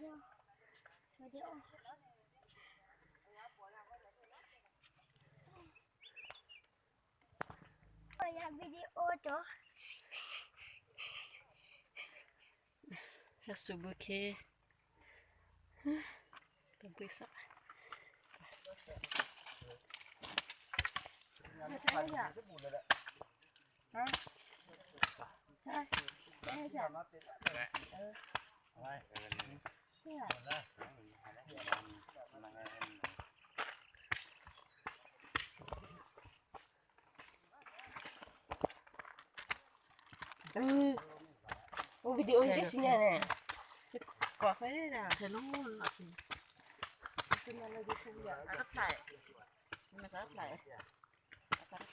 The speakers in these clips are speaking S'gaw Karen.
Video. ယ video ဒီး ဟဲစူးဘုခ့ တဘှံးစး အိၣ် video ယကဲဆူညါန့ၣ် ကိးဖဲဒၣ် ဖဲလီၤ အကဖျါ မ့ၢ်သးဖျါ အသး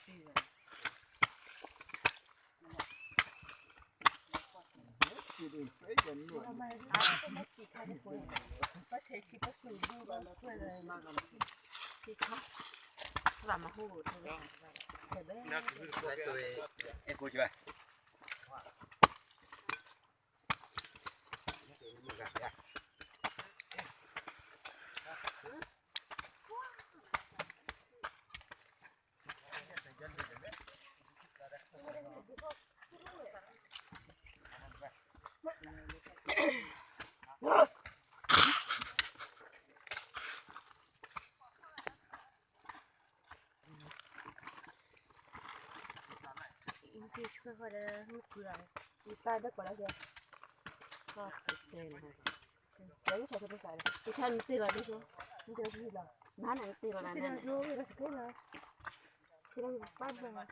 တသ့ဘၣ်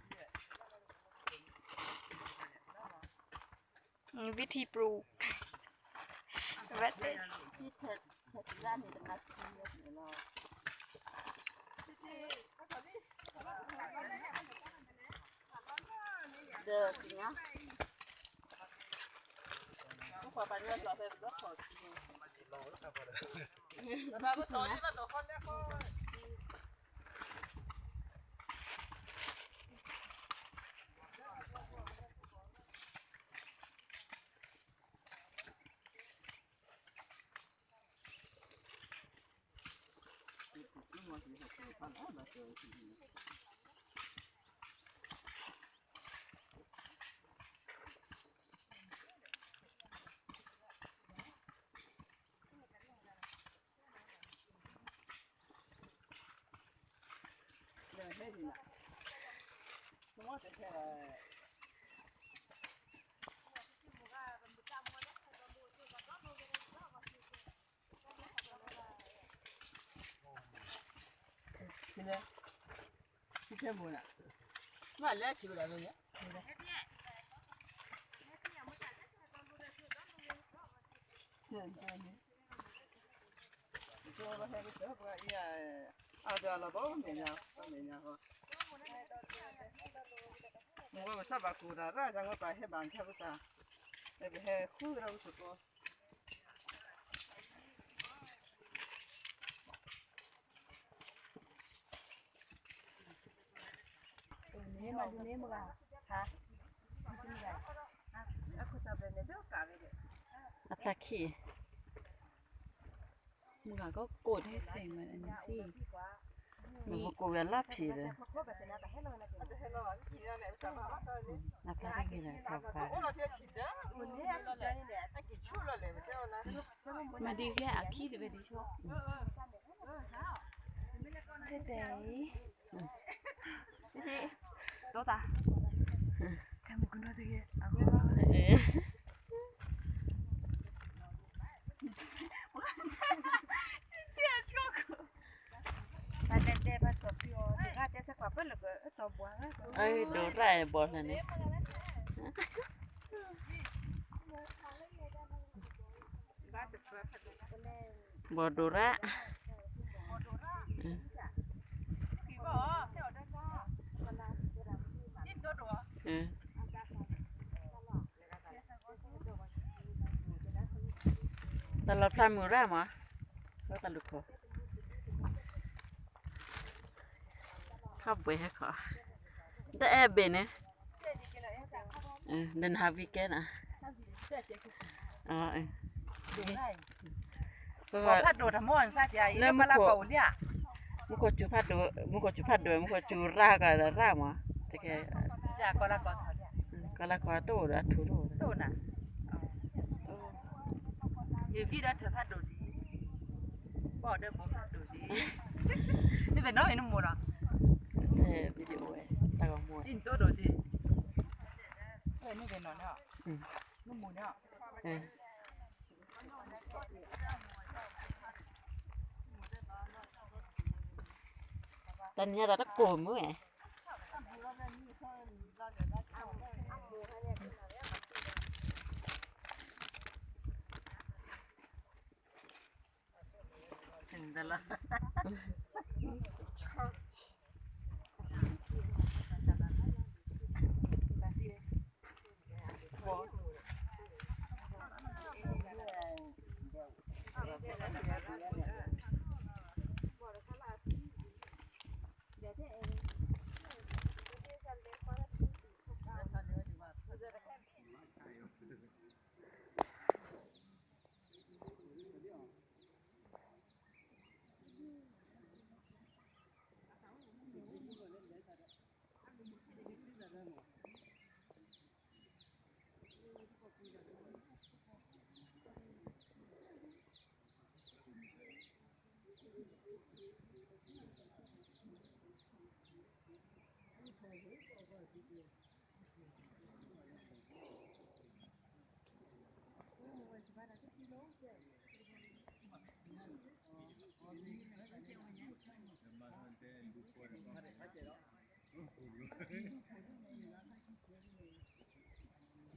วิธีปลูก မ့ၢ်ဝဲပစၢ်ဘၣ်ကူၣ်တၢ်ရၣ်တၢ်ဂီၢ်ပာ်ဟဲဘၣ်ခဲပတၢ် ပဟဲဃုကရၢဝဲသကိး မၤဒ်န့ၣ်မဂၤ ဟါ အခိၣ်သးဘျဲၣ်န့ၣ် ဒိၣ်ကးဝဲဒၣ် အဖျါခံ မုၢ်ဂၤကီးကိးထဲစဲးမးန့ၣ်စံး နကိးဝဲလၢဖံးဒီး အဖျါတဂ့ၤလၢဖးဖး မၤဒ်ဂ့ၤအခံတဘဲဒ်ဆိ တဲတဲအံၤ တီတၢ် ခဲမုၢ်ကနီၤတဂ့ၤ အဂီၢ် အဒိရၣ်ဘီၣ်န့ၣ် ဘီၣ်ဒိရၣ် တၢ်လီၤဖျါမုၢ်ရၣ်မး လၢတၢ်လူၢ်ခိၣ် ခီၣ်ဘှဲဟဲခီ တအဲၣ်ဘ့ၣ်န့ၣ် ဒီးနဟးဝံကဲနၤ အ ဒိရၣ်အံၤ ဒိရၣ်အံၤ ဖးဒိၣ်တမီၢ်စၢ်တယၤအံၤ လၢကလၢကီၢ်အိၣ်လံဧါ, မူခိၣ်စူၤဖးဒိၣ်, မူခိၣ်စူၤဖးဒိၣ် မူခိၣ်စူၤရၢ်ကီးရၢ်မး, တကဲ, ကလၢကီၢ်တအိၣ်ဒီးအထူၣ်တအိၣ်, တအိၣ်နၤ, ယဝံၣ်ဒီးထၢဖးဒိၣ်ဒံး, ဘီၣ်ဒီးဘိဖးဒိၣ်ဒံး, နဘဲၣ်နီၣ်အံၤနမိၢ်လီၤ, တၢ်ဂီၤမိၢ်, နဘဲၣ်နီၣ်န့ၣ်, နမိၢ်န့ၣ် တနံၤညါဒီးတကိၢ်မုၢ်ဧါ,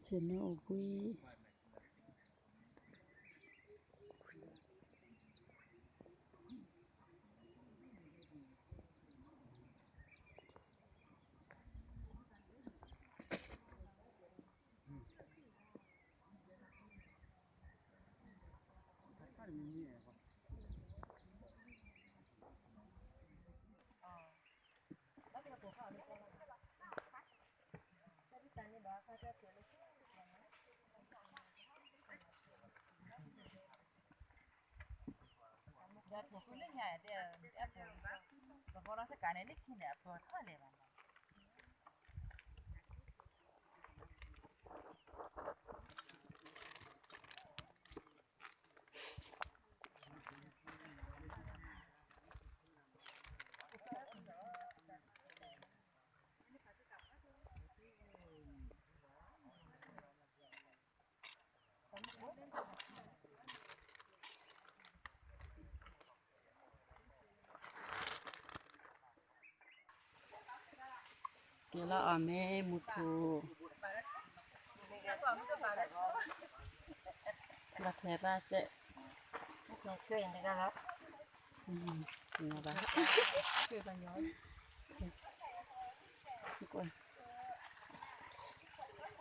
ဆ့ၣ်နီၤအိၣ်ဘှံး ဒီးထိၣ်ဃုလၢညါ တဲ အဲၣ်ဖိ ပဖီလီၤစကၤန့ၣ် လၢခံန့ၣ် အဖီထီၣ်လဲၤဘၣ်နီၤ. ကဲလီၤအီၣ်မ့ၢ်မူထူ, လီၤထဲရၣ်စဲး,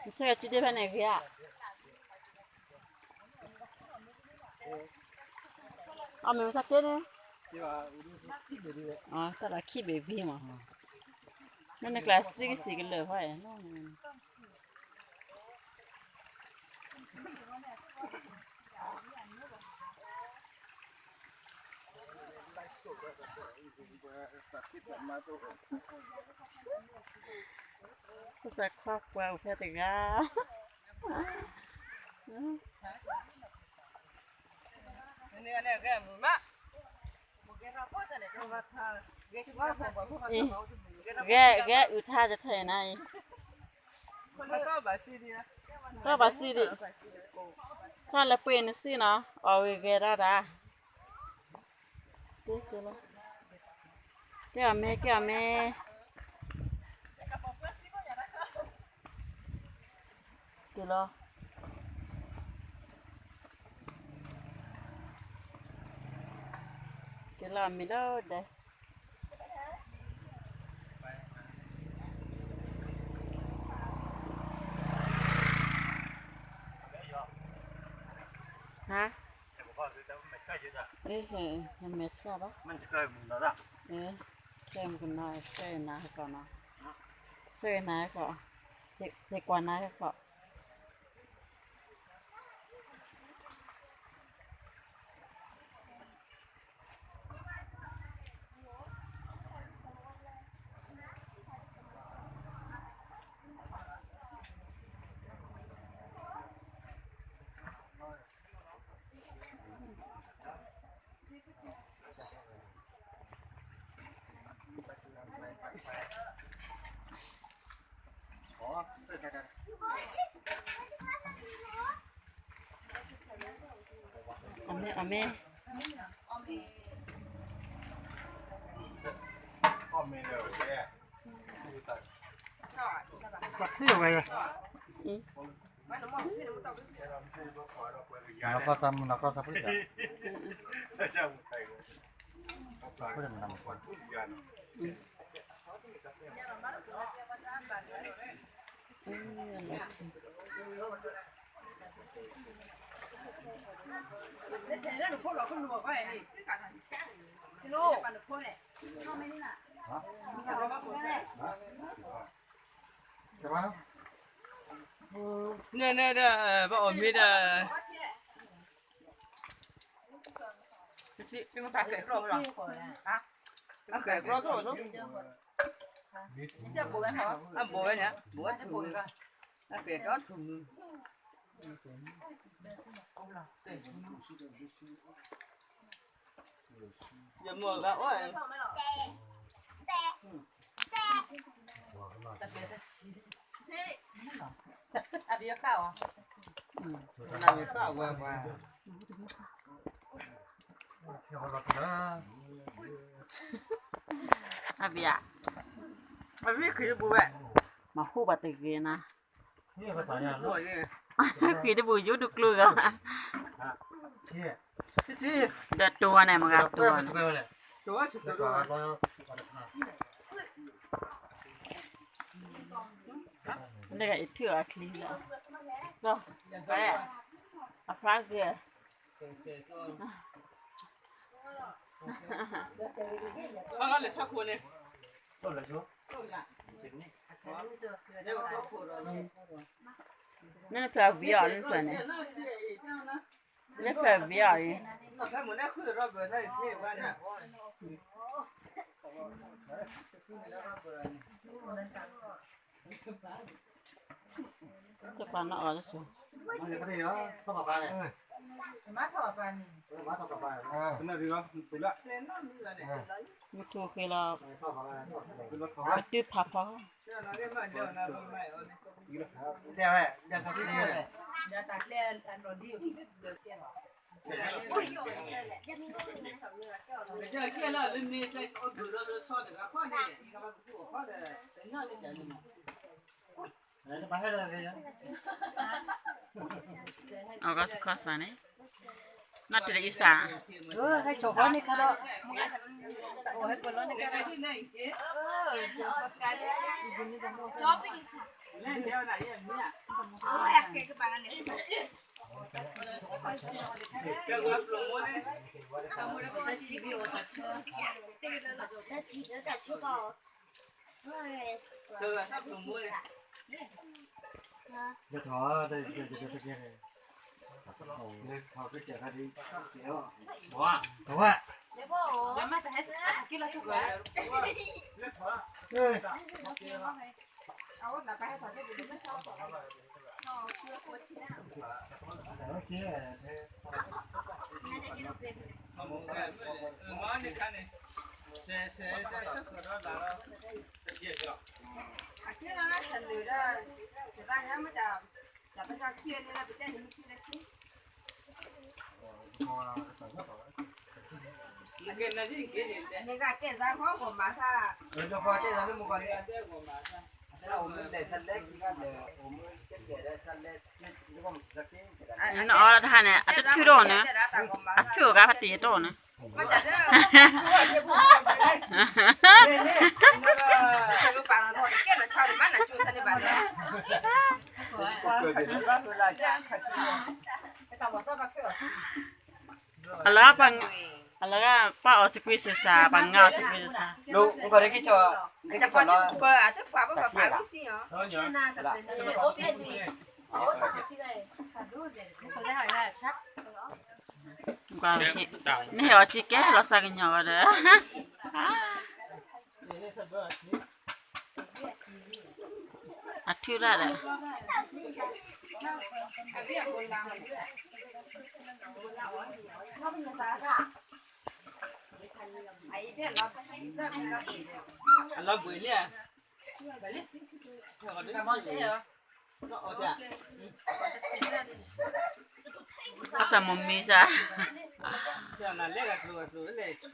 နဆဲးကၠူဒ့ဖဲန့ၣ်ဂ့ၤဧါ. အီၣ်မ့ၢ်မဆါက့န့ၣ်, တၢ်လီၤခံဘ့ၣ်ဘ့ၣ်မး, နနကျါစံကစံကလၢာ်ဖဲ, ကစၢ်ခွါပှၤအိၣ်ဖဲတဂၤ. ဂဲၤ ဂဲၤအုၣ်ထါတထံၣ်နၤအံၤ, တဘၣ်စံဒံး, တၢ်လၢပှ့ၤနစံနီၤ, အီၣ်ဝံၤဂဲၤဒၣ်ဒၣ်. ကဲအီၤမ့ၢ် ကဲအီၤမ့ၢ်, တုၤလီၤ. ကဲလီၤမ့ၢ်လီၤဒီး, ဟါ, မဲာ်ဆှးဘၣ်, ဆှးမုၢ်ကနီၤ ဆှးနၤဟဲကီးနီၤ, ဆှးနၤဟဲကီး, ဟဲကွၢ်နၤဟဲကီး. အမဲ အမဲ သးဖှံဝဲ နကီၢ်စၢ်မုၢ် နကီၢ်စၢ်ဖှံစၢ် ဖှံမနမ န့ၣ်န့ၣ်ဒီး ဘၣ်အီၣ်မ့ၤဒီး အဃဲၣ်ကျီကျိ အဘိဝဲညါ ဘိဝဲထူ အဃဲၣ်ကျီထူ ယမီၤဂၤအိၣ် အဘိယကၣ်ဝဲ အဘိယ အဘိယ မၤဟူဘၣ်တဂ့ၤနၤ ဃ့တဘူၣ်ယိၣ်ဒုးကျိဂၤ ဒီးတိၢ်ဝဲန့ၣ် မ့ၢ်ဂၤတိၢ်ဝဲန့ၣ် လၢအထူၣ်အချံလီၤ အဖျါဂ့ၤ မ့ၢ်နဖျါဝံၤအီၤ နဖျါန့ၣ် နဖျါဝံၤအီၤအံၤ စပာ်နီၣ်အီၤလၢစိ မ့ၢ်ထိၣ်ဃ့လီၤ ပတုၤဖးဖီ အီကီစခီစၢ်န့ၣ် နီၢ်တရံးအံစၢ် ဟဲဆိၣ်ဃီန့ၣ်ခါဒီး နအီၣ်တၢ်န့ၣ် အတထုၣ်ဒိၣ်န့ၣ် အထုၣ်အဂၤဖးတံၢ်တအိၣ်န့ၣ် အလၢ အလၢပှၤအီၣ်စကွံစၢ်စၢ် ပှၤငါအီၣ်စကွံစၢ်စၢ် နဟဲအီၣ်စ့ၢ်ကီး လီၤစၢ်ကညီၤဝဲဒီး အထုရၣ်ဒီး အ အလီၤဘှံးလံဧါ, အတၢ်မ့ၢ်မံစၢ်, နလဲၤဂၤကျိၤဂၤကျိၤလဲၣ်.ဒ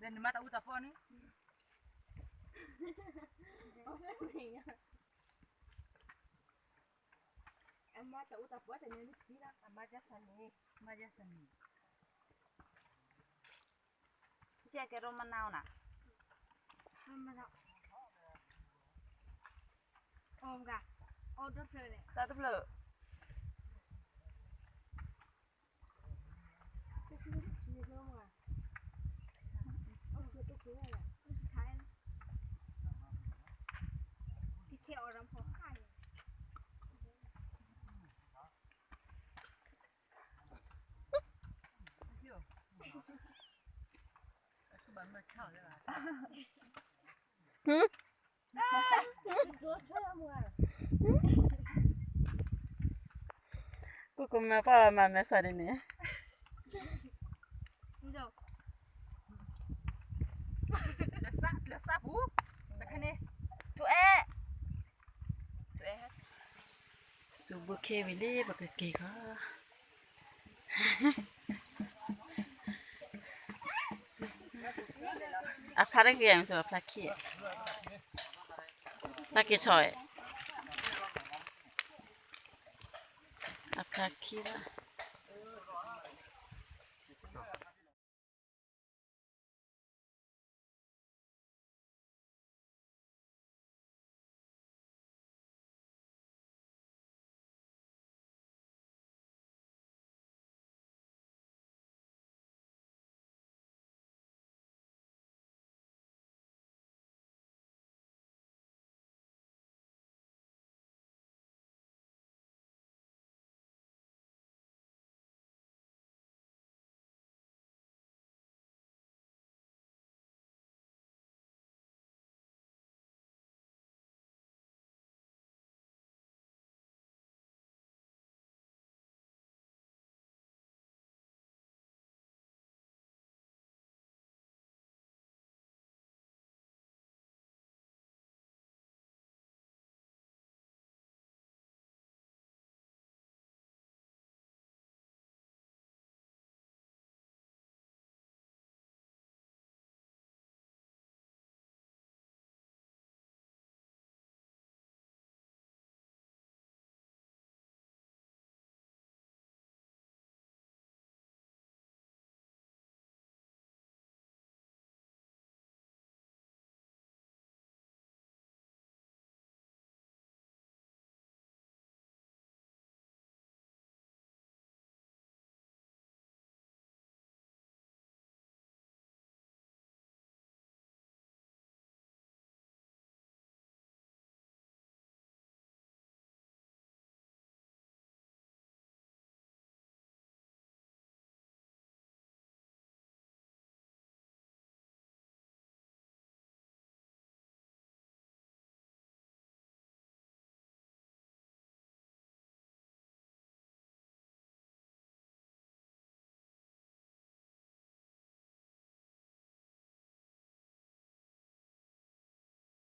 ီးနမၤတၢ်အူတၢ်ပီန့ၣ်, အမၤတၢ်အူတၢ်ပီတန့ၣ်လၢခံလီၤ, အမၤဒ်ဆၣ်န့ၣ်, မၤဒ်ဆၣ်န့ၣ်, ကဲကဲ မနုၤနၤ, မနုၤ, အီၣ်မက, အီၣ်တဖျၢၣ်န့ၣ်, တၢ်တဖျၢၣ် ဟူ, ကိၣ်ကိၣ်မၤပှၢ်မၤမဲာ်ဆှးဒ်န့ၣ်, လၢသးပူၤ, တခါန့ၣ်, တအဲၣ်, တအဲၣ်, စူးဘုခ့ဝံၤလံ ပကက့ၤခီ အဖျါတဂ့ၤ မ့ၢ်စ့ၢ် အဖျါခံ, ဖျါက့ၤဆီၣ်ဝဲ, အဖျါခံဘၣ်.